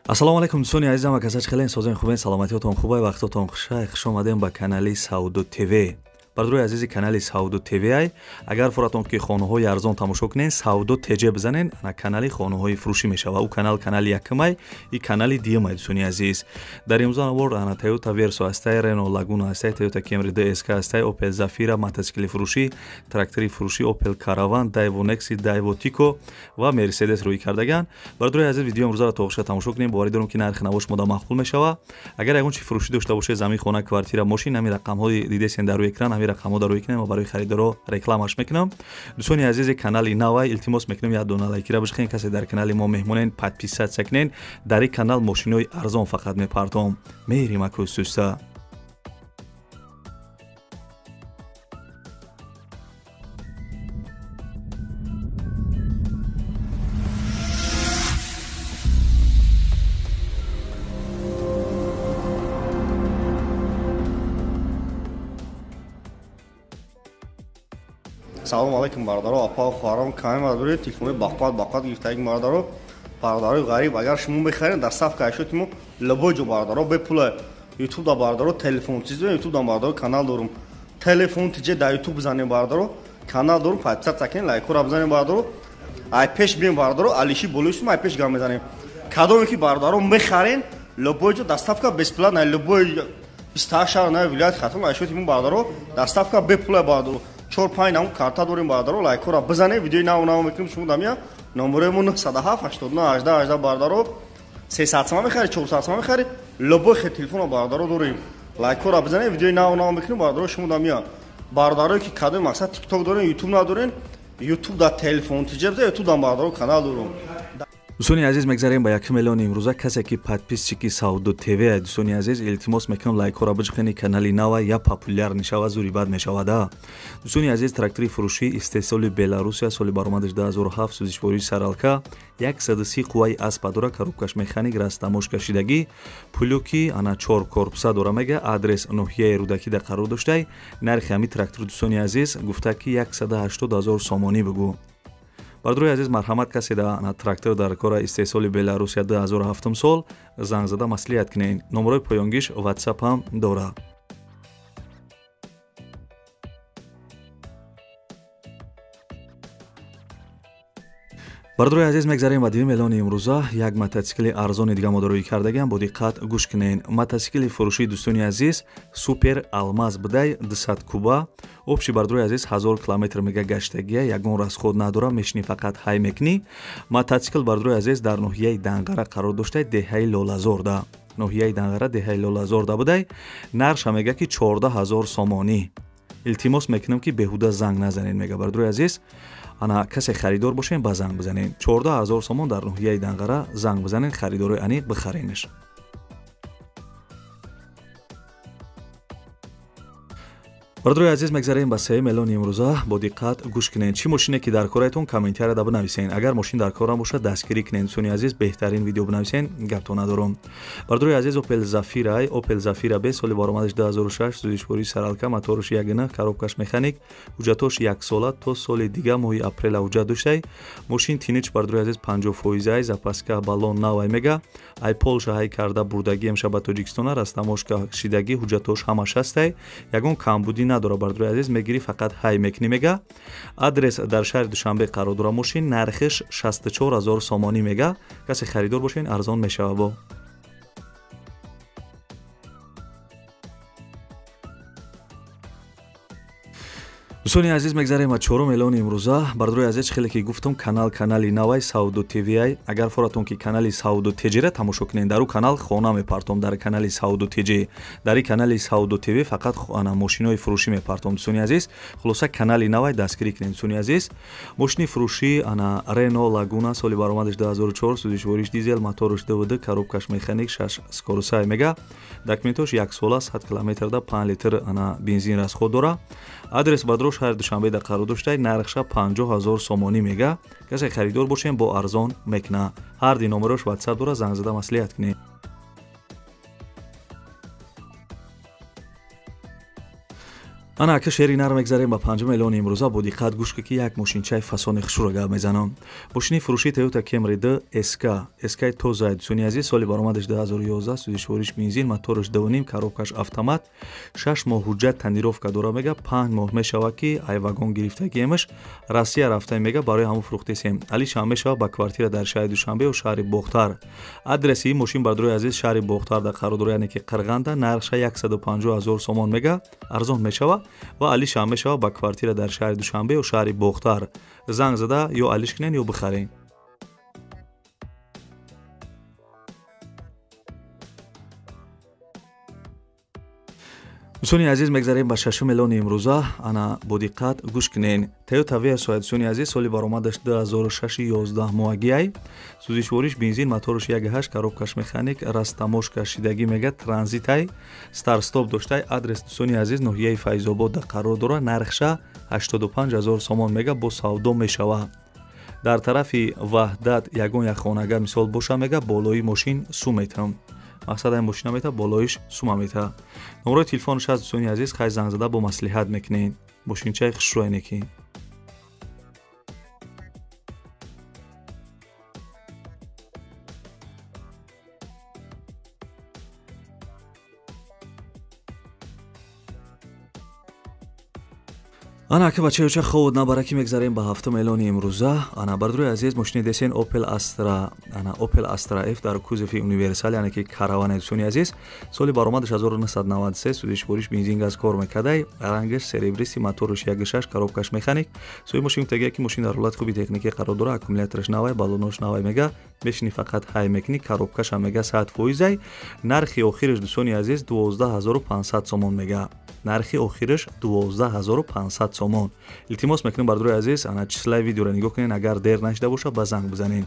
Ассалому алайкум дӯстони азизам ва касач хелен созен хубен саломатиётон хубай вақтотон хушай хуш омадем ба канали Савдо ТВ. Бародарои азизи канали Савдо ТВ ай агар фуратон ки хонаҳои арзон тамошо кунен Савдо ТЖ бизанен ана канали хонаҳои фурӯшӣ мешава. Ӯ канал канали якумай и канали дуюмай дӯстони азиз. Дар имрӯза навор ана Toyota Verso ҳастай, Renault Laguna ҳастай, Toyota Camry DSK ҳастай, Opel Zafira мотоцикли фурӯшӣ, трактори фурӯшӣ Opel Caravan, Daewoo Nexi, Daewoo Tico ва Mercedes рӯй кардаган. Бародарои азиз видео имрӯзаро то охиша тамошо кунем. Боварӣ дорам ки нархи наво шумо да маъқул мешава. Агар ягон чи фурӯшӣ дошта бошед, замин, хона, квартира, мошин, ҳамин рақамҳои дидесен дар рӯи экран, ҳамин рақамҳо дар рӯи экран ва барои харидоро рекламаш мекунам. Дӯстони азизи канали навай илтимос мекунам як дона лайкира бишхен, касе дар канали мо меҳмонен подписаться кунен. Дар ин канал мошинои арзон фақат мепартом. Мерим акӯстуста. Салом алейкум бародаро, апа хоҳарон, каме бародари телефони бақват бақват гирифтаги бародаро, бародарои ғариб, агар шумо мехаред дар саф кайшоти мо любой ҷо бародаро бепула ютуб да бародаро телефон чиз ютуб да бародаро канал дорум, телефон тиҷе да ютуб бизанем бародаро, канал дорум, подписаться кунед, лайкҳоро бизанем бародаро, ай пеш бием бародаро, алиши болои ай пеш гам мезанем. Кадоме ки бародаро мехарен любой ҷо доставка бесплатна, любой 28 шаҳр на вилояти Хатлон айшоти мо бародаро доставка бепула бародаро. 4-5 нам карта дорем бародаро, лайкҳоро бизанем, видеои нав нав мекунем шумо дамия. Номерои мо 907 89 18 18 бародаро. 300 сомон мехари, 400 сомон мехари, любой хе телефонро бародаро дорем. Лайкҳоро бизанем, видеои нав нав мекунем бародаро шумо дамия. Бародарое ки кадом мақсад TikTok дорем, YouTube надорем, YouTube да телефон тиҷа бизан, YouTube да бародаро канал дорем. Дӯстони азиз мегзарем ба 1 миллион имрӯза. Касе ки подписчики Савдо ТВ, дӯстони азиз илтимос мекунам лайкҳоро биҷиқени, канали нава я популяр мешава, зури бад мешавада. Дӯстони азиз трактори фурӯшӣ истеҳсоли Беларусия, соли баромадаш 2007, сӯзишвории саралка, 130 қувваи аспа дора, коробкаш механик, растамош кашидагӣ, пулюки ана 4 корпуса дора мега, адрес ноҳияи Рӯдакида қарор доштай. Нархи ҳамин трактор дӯстони азиз гуфта ки 180 000 сомонӣ бигӯ. Бародарои азиз марҳамат, касе да трактор дар кора истеҳсоли Беларусия 2007 сол занг зада маслиҳат кунед. Номерои поёнгиш WhatsApp ҳам дора. Бародарои азиз мегзарем ба 2 миллиони имрӯза. Як мотоцикли арзони дига мо рӯй кардагиам, бо диққат гӯш кунед. Мотоцикли фурӯшии дӯстони азиз Супер Алмаз будай 200 куба. Общий бародарои азиз 1000 километр мега гаштагия, ягон расход надора, мешини фақат ҳай мекунӣ. Мотоцикл бародарои азиз дар ноҳияи Данғара қарор доштай, деҳаи Лолазорда. Ноҳияи Данғара деҳаи Лолазорда будай. Нарша мега ки 14000 сомонӣ. Илтимос мекунам ки беҳуда занг назанед мега бародарои азиз. Ана касе харидор бошен ба занг бизанед. 14000 сомон дар ноҳияи Данғара занг бизанед, харидорои аниқ бихаренаш. Бародарои азиз мегзарем ба 3 миллиони имрӯза. Бо диққат гӯш кунед. Чӣ мошине ки дар кораетон комментария да бинависен. Агар мошин дар кора бошад дастгирӣ кунед. Дӯстони азиз беҳтарин видео бинависен, гапто надорам. Бародарои азиз Opel Zafira, Opel Zafira B соли баромадаш 2006, сӯзишвории саралка, мотораш 1.9, коробкаш механик, ҳуҷҷатош 1 сола то соли дига моҳи апрела ҳуҷҷат доштай. Мошин тинич бародарои азиз 50% ай, запаска баллон нав ай мега. Ай Полша ҳай карда бурдагӣ амша ба Тоҷикистона, растамошка шидагӣ, ҳуҷҷатош ҳамаш ҳастай. Ягон камбудӣ надора бародарои азиз, мегирӣ фақат ҳай мекунӣ мега. Адрес дар шаҳри Душанбе қарор дора. Мошин нархиш 64000 сомонӣ мега. Касе харидор бошен арзон мешава бо. Дӯстони азиз мегзарем ба 4 миллиони имрӯза. Бародарои азиз хеле ки гуфтам канал канали навай Савдо ТВ. Агар форатон ки канали Савдо ТЖ-ра тамошо кунед, дар ӯ канал хона мепартом, дар канали Савдо ТЖ. Дар ин канали Савдо ТВ фақат мошинои фурӯшӣ мепартом дӯстони азиз. Хулоса канали навай дастгирӣ кунед дӯстони азиз. Мошини фурӯшӣ ана Renault Laguna соли баромадаш 2004, сӯзишвориш дизел, мотораш ДВД, коробкаш механик, 6 скоросай мега. Документош 1 сола, 100 километрда 5 литр ана бензин расход дора. Адрес бадро шаҳри Душанбе да қарор доштай, нархша 50000 сомонӣ мега. Касе харидор бошем бо арзон мекуна. Ҳар ди номерош WhatsApp дора, занг зада маслиҳат кунед. Ана ака шери нар мегзарем ба 5 миллион имрӯза. Бо диққат гӯш ки як мошинчаи фасони хушро гап мезанам. Мошини фурӯши Toyota Camry 2 SK, SK тоза, дӯстони азиз, соли баромадаш 2011, сӯзишвориш бензин, мотораш 2.5, коробкаш автомат, 6 моҳ ҳуҷҷат тонировка дора мега, 5 моҳ мешава ки ай вагон гирифтагиемаш, Россия рафта мега, барои ҳамон фурӯхтесем. Алишам мешава ба квартира дар шаҳри Душанбе ё шаҳри Бохтар. Адреси ин мошин бардорои азиз шаҳри Бохтар дар қарор дора, яъне ки Қирғанда, нархша 150 000 сомон мега, арзон мешава ва алишам мешава ба квартира дар шаҳри Душанбе ё шаҳри Бохтар. Занг зада ё алиш кунен ё бихарен. Дӯстони азиз, мегзарем ба 6 миллиони имрӯза. Ана бо диққат гӯш кунен. Toyota Verso, дӯстони азиз, соли баромадаш 2006 11 моҳагиай, сӯзишвориш бензин, мотораш 1.8, коробкаш механик, растаможка шидагӣ мега, транзитай, старстоп доштай. Адрес дӯстони азиз ноҳияи Файзобод дар қарор дора, нархша 85 000 сомон мега, бо савдо мешава. Дар тарафи Ваҳдат ягон як хонага мисол боша мега, болои мошин су метам. Мақсад ай мошина мета, болоиш сума мета. Номерои телефонш ҳаст дӯстони азиз, хай занг зада бо маслиҳат мекунед. Мошинчаи хушрӯе неки. Ана ака бачаёча ховуд набараки, мегзарем ба 7 миллиони имрӯза. Ана бардорои азиз, мошини десен Opel Astra, ана Opel Astra F дар кузови универсал, яъне ки караван, дӯстони азиз, соли баромадаш 1993, сӯзишвориш бензин газ кор мекардай, рангаш серебристый, мотораш 1.6, коробкаш механик. Сои мошин гуфтагия ки мошин дар ҳолати хуби техникӣ қарор дора, аккумулятораш навай, баллонош навай мега, мешини фақат ҳай мекунӣ, коробкашам мега 100%. Нархи охираш дӯстони азиз 12500 сомон мега. Нархи охираш 12500 сомон. Илтимос мекунем бардорои азиз, ана числаи видеоро нигоҳ кунед, агар дер нашида боша ба занг бизанед.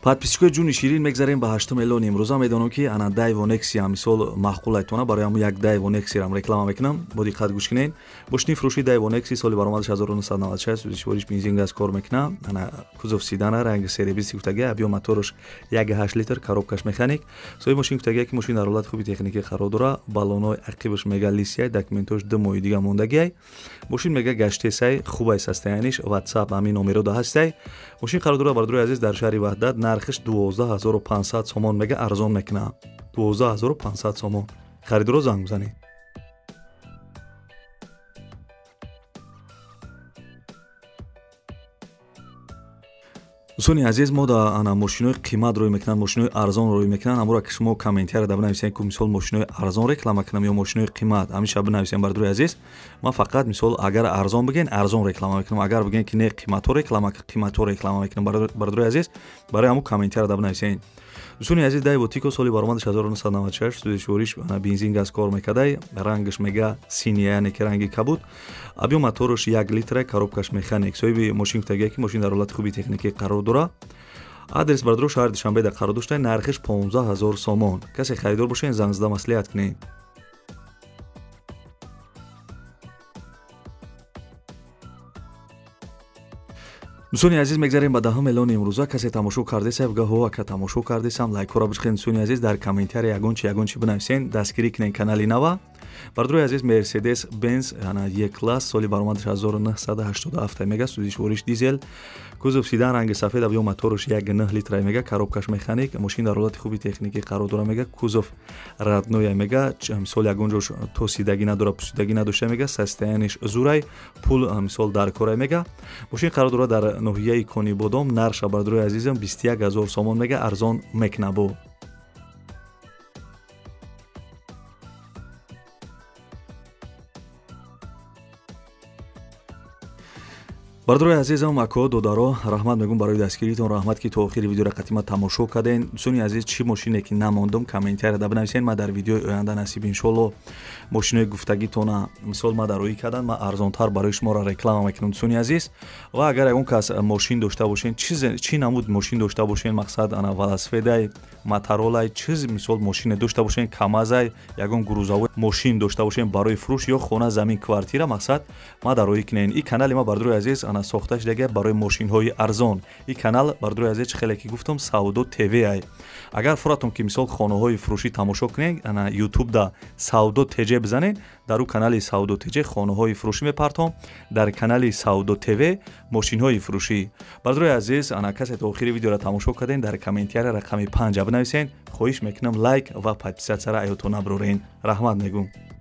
Подписчикои ҷуни ширин, мегзарем ба 8 миллион имрӯза. Медонам ки ана Daewoo Nexia мисол маъқул айтона, барои ҳамон як Daewoo Nexia-рам реклама мекунам, бо диққат гӯш кунед. Мошини фурӯши Daewoo Nexia соли баромадаш 1996, сӯзишвориш бензин газ кор мекунад, ана кузов седана, ранги серебристый гуфтагия, объём мотораш 1.8 литр, коробкаш механик. Соҳиби мошин гуфтагия ки мошин дар ҳолати хуби техникӣ қарор дора, баллонҳои ақибаш мега лисияй, документош 2 моҳи дига мондагиай. Мошин мега гаштесай, хубай состояниш, WhatsApp ҳамин номеро да ҳастай. Мошин қарор дора бардорои азиз дар шаҳри Ваҳдат, нархиш 12500 сомон мега, арзон мекунад. 12500 сомон. Харидоро занг бизанед. Дӯстони азиз, мо да ана мошинои қимат рӯй мекунанд, мошинои арзон рӯй мекунанд. Ҳамора ки шумо комментария да бинависед, ки мисол мошинои арзон реклама кунам ё мошинои қимат, ҳамеша бинависем бардорои азиз. Ман фақат мисол агар арзон бигӯен, арзон реклама мекунам, агар бигӯен ки не қиматҳо реклама, қиматҳо реклама мекунам бардорои азиз. Барои ҳамон комментария да бинависед. Дӯстони азиз, Daewoo Tico соли баромадаш 1996, сӯзишвориш бензин газ кор мекардай, рангаш мега синия, яъне ки ранги кабуд, объём мотораш 1 литра, коробкаш механик. Соҳиби мошин гуфтагия ки мошин дар ҳолати хуби техникӣ қарор дора. Адрес бардоро шаҳри Душанбе дар қарор дошта, нархиш 15000 сомон. Касе харидор бошед, занг зада маслиҳат кунед. Дӯстони азиз, мегзарем ба 10 миллиони имрӯза. Касе тамошо кардесай, гаҳо ака тамошо кардесам, лайкҳоро бишхед. Дӯстони азиз, дар комментария ягон чи бинависен, дастгирӣ кунед канали нава. Бардорои азиз, Mercedes Benz ана E-класс соли баромадаш 1987 мега, сӯзишвориш дизел, кузов седан, ранги сафед, объём мотораш 1.9 литра мега, коробкаш механик, мошин дар ҳолати хуби техникӣ қарор дора мега, кузов родной мега, мисол ягон ҷош тосидагӣ надора, пусидагӣ надошта мега, состояниш зурай, пул мисол дар корай мега. Мошин қарор дора дар ноҳияи Конибодом, нархша бардорои азизам 21000 сомон мега, арзон мекунабо. Бардорои азизам, ако додаро, раҳмат мегӯм барои дастгиритон, раҳмат ки то охири видеоро қатима тамошо карден. Дӯстони азиз, чӣ мошине ки намондум, комментария да бинависен. Ман дар видеои оянда насиб иншолло мошинои гуфтагитона мисол ма дароӣ кардан, ман арзонтар барои шуморо реклама мекунам дӯстони азиз. Ва агар ягон кас мошин дошта бошен, чӣ намуд мошин дошта бошен, мақсад ана велосипедай, моторолай, чиз мисол мошине дошта бошен, камазай, ягон грузовой мошин дошта бошен барои фурӯш ё хона, замин, квартира, мақсад ма дароӣ кунен. И канали ма бардорои азиз ана сохта шудага барои мошинҳои арзон. Ин канал, бародарои азиз, чӣ хеле ки гуфтам, Савдо ТВ ай. Агар фуратон ки мисол хонаҳои фурӯшӣ тамошо кунед, ана Ютубда Савдо ТЖ бизанед, дар ӯ канали Савдо ТЖ хонаҳои фурӯшӣ мепартом, дар канали Савдо ТВ мошинҳои фурӯшӣ. Бародарои азиз, ана касе то охири видеоро тамошо кардем, дар комментария рақами 5 бинависед. Хоҳиш мекунам, лайк ва подписаться ра аётон набурорен. Раҳмат мегӯм.